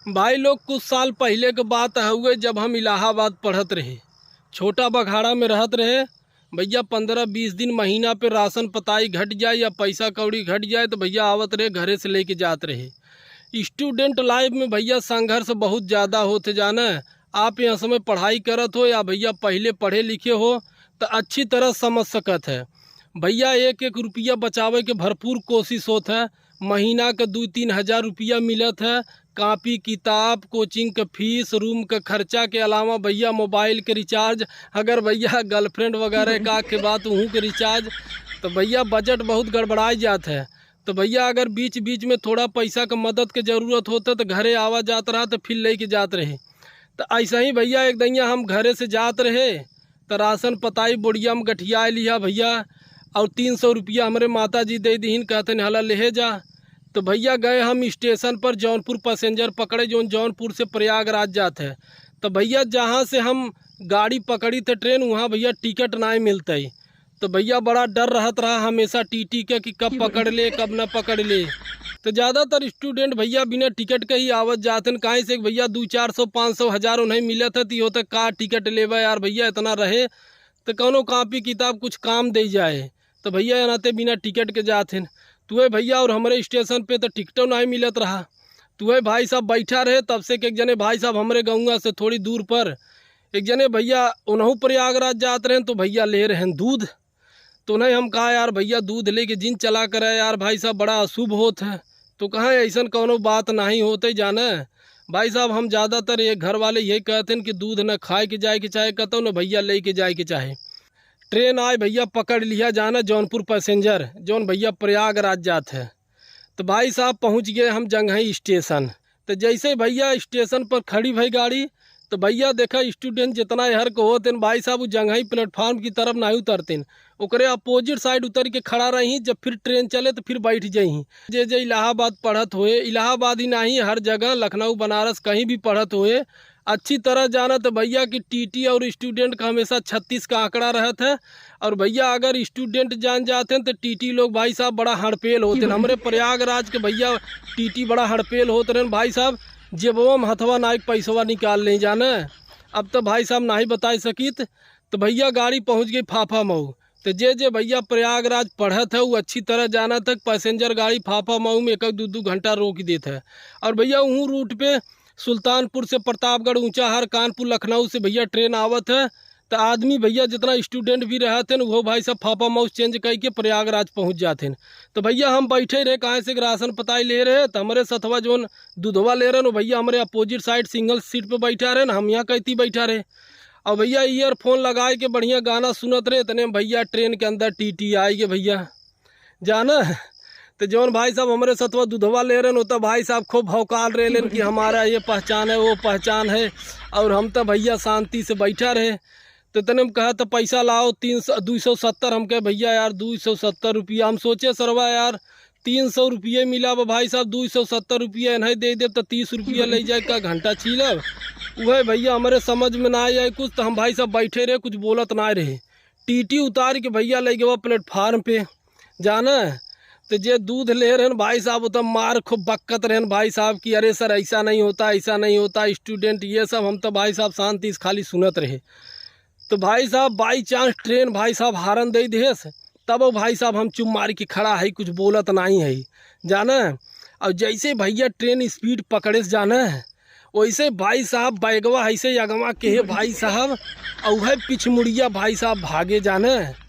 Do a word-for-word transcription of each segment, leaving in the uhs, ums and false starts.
भाई लोग, कुछ साल पहिले के बात हउए, जब हम इलाहाबाद पढ़त रहे, छोटा बघाड़ा में रहत रहे। भइया, पन्द्रह बीस दिन महीना पे राशन पताई घट जाए या पैसा कौड़ी घट जाए, तो भइया आवत रहे, घरे से लेके जात रहे। Student life में भइया संघर्ष बहुत ज़्यादा होत है, जाने। आप यह समय पढ़ाई करत हो या भइया पहिले पढ़े लिखे हो, तो अच्छी तरह समझ सकत है। भइया, एक एक रुपया बचावे के भरपूर कोशिश होत है। महीना के दू तीन हजार रुपया मिलत है, कापी किताब, coaching के फीस, room के खर्चा के अलावा भइया mobile के recharge, अगर भइया girlfriend वगैरह का के बात, उहू के recharge, तो भइया budget बहुत गड़बड़ाई जात है। तो भइया, अगर बीच बीच में थोड़ा पैसा के मदद के जरूरत होत है, तो घरे आवा जात रहा, तो फिर लेके जात रहे। तो ऐसा ही भइया, एक दइया हम घरे से जात रहे, तो राशन पताई बोरिया में गठियाए लिहा भइया, और तीन सौ रुपया हमरे माता जी दे दिहिन, कहते हला लेहे जा। तो भइया, गए हम station पर, जौनपुर passenger पकड़े, जौन जौनपुर से प्रयागराज जात है। तो भइया, जहाँ से हम गाड़ी पकड़ी थे train, वहाँ भइया ticket नाहीं मिलते। तो भइया, बड़ा डर रहत रहा हमेशा टीटी के कि कब पकड़ ले, कब न पकड़ ले। तो ज़्यादातर student भइया बिना ticket के ही आवत जात हन, काहे से कि भइया दू चार सौ, पाँच सौ, हजार उन्हें मिलत है, तो यो तो का ticket लेबे यार भइया, इतना रहे तो कौनो कापी किताब कुछ काम दे जाए। तो भइया, यहाँ ते बिना ticket के जात हन। तुहे भइया, और हमरे station पे तो टिकटो नाहीं मिलत रहा। तुहे भाई साहब बैठा रहे, तब से कि एक जने भाई साहब हमरे गउँवा से थोड़ी दूर पर एक जने भइया उनहू प्रयागराज जात रहेन, तो भइया ले रहेन दूध। तो उन्हें हम कहा, "यार भइया, दूध लेके जिन चला करे यार भाई साहब, बड़ा अशुभ होत है।" तो कहा, "ऐसन कौनो बात नाहीं होते जाने भाई साहब, हम ज़्यादातर ये घर वाले यही कहते हैं कि दूध न खाए के जाए के चाहे कतौ, न भइया लेके जाए के चाहे। Train आए भइया, पकड़ लिहा जाना जौनपुर passenger, जौन भइया प्रयागराज जात है।" तो भाई साहब पहुँच गए हम जंघई station। तो जैसे भइया station पर खड़ी भई गाड़ी, तो भइया देखा student जितना एहर के होत हैं भाई साहब, उ जंघई platform की तरफ नाहीं उतरते हैं, ओकरे opposite side उतर के खड़ा रही। जब फिर train चले तो फिर बैठ जइहीं। जे जे इलाहाबाद पढ़त होए, इलाहाबाद ही नाहीं, हर जगह लखनऊ बनारस कहीं भी पढ़त होए, अच्छी तरह जानत भइया कि टीटी और student का हमेशा छत्तीस का आंकड़ा रहत है। और भइया अगर student जान जात हैं तो टीटी लोग भाई साहब बड़ा हड़पेल होत हैं। हमरे प्रयागराज के भइया टीटी बड़ा हड़पेल होत रहेन भाई साहब, जेबवा में हथवा नाहीं पैसवा निकाल लें जाने। अब तो भाई साहब नाहीं बताए सकित। तो भइया गाड़ी पहुँच गई फाफा मऊ। तो जे जे भइया प्रयागराज पढ़त है, वो अच्छी तरह जानत है कि passenger गाड़ी फाफा मऊ में एक एक दू दू घंटा रोक देत है। और भइया उहू route पे सुल्तानपुर से प्रतापगढ़, ऊंचाहार, कानपुर, लखनऊ से भइया train आवत है। तो आदमी भइया जितना student भी रहत हैं, वो भाई साहब फाफा मऊ change कइ के प्रयागराज पहुँच जात हैं। तो भइया हम बैठे रहे, काहे से कि राशन पताई ले रहे, तो हमरे सथवा जौन दूधवा ले रहेन, वो भइया हमरे opposite side single seat पे बैठा रहेन, हम यहाँ कैती बैठा रहे। और भइया earphone लगाए के बढ़िया गाना सुनत रहे, इतने में भइया train के अंदर टीटी आए गे भइया, जाना। तो जौन भाई साहब हमरे सथवा दूधवा ले रहेन, वो तो भाई साहब खूब भौकाल रहे लेन कि हमारा ये पहचान है, वो पहचान है, और हम तो भइया शांति से बैठा रहे। तो इतने में कहा तो पैसा लाओ, तीन सौ, दू सौ सत्तर। हम कहे भइया यार दू सौ सत्तर रुपया। हम सोचे सरवा यार तीन सौ रुपये मिला बा भाई साहब, दू सौ सत्तर रुपया इन्हें दे देब तो तीस रुपया ले जाए का घंटा छीलब। उहे भइया हमरे समझ में ना आए कुछ, तो हम भाई साहब बैठे रहे, कुछ बोलत ना रहे। टीटी उतार के भइया ले गवा platform पे, जाना। तो जे दूध ले रहेन भाई साहब, वो तो मार खूब बक्कत रहेन भाई साहब कि अरे सर, ऐसा नहीं होता, ऐसा नहीं होता, student ये सब। हम तो भाई साहब शांति से खाली सुनत रहे। तो भाई साहब by chance train भाई साहब horn दे देस, तब वो भाई साहब हम चुप मार के खड़ा है, कुछ बोलत नहीं है, जाना। और जैसे भइया train speed पकड़ेस, जाना, वैसे भाई साहब बैगवा ऐसे अगवा के है भाई साहब, और है पिछमुड़िया भाई साहब भागे, जाने।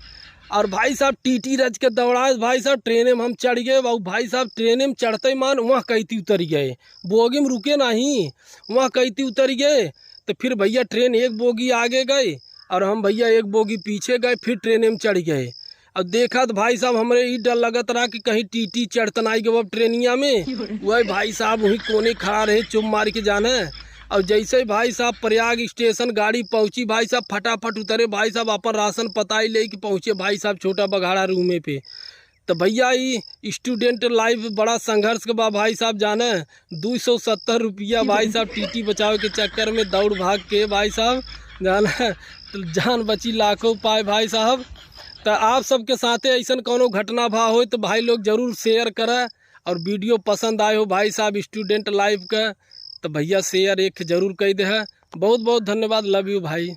और भाई साहब टीटी रज के दौड़ाए भाई साहब, train में हम चढ़ गए। और भाई साहब train में चढ़ते मान वहाँ कैती उतर गए, बोगी में रुके नहीं, वहाँ कैती उतर गए। तो फिर भइया train एक बोगी आगे गए और हम भइया एक बोगी पीछे गए, फिर train में चढ़ गए। अब देखा तो भाई साहब हमरे ई डर लगत रहा कि कहीं टीटी चढ़ त नाई गवा ट्रेनिया में। वही भाई साहब वहीं कोने खड़ा रहे चुप मार के, जाने। और जैसे ही भाई साहब प्रयाग station गाड़ी पहुँची, भाई साहब फटाफट उतरे, भाई साहब अपन राशन पताई लेके पहुँचे भाई साहब छोटा बघाड़ा room पे। तो भइया ई student life बड़ा संघर्ष के बा भाई साहब, जाने। दू सौ सत्तर रुपया भाई साहब टीटी बचावे के चक्कर में दौड़ भाग के भाई साहब, जाने, तो जान बची लाखों पाए भाई साहब। तो आप सबके साथे ऐसन कौनो घटना भा होय तो भाई लोग जरूर share करा, और video पसंद आए हो भाई साहब student life का तो भैया share एक जरूर कइ देहा। बहुत बहुत धन्यवाद, love you भाई।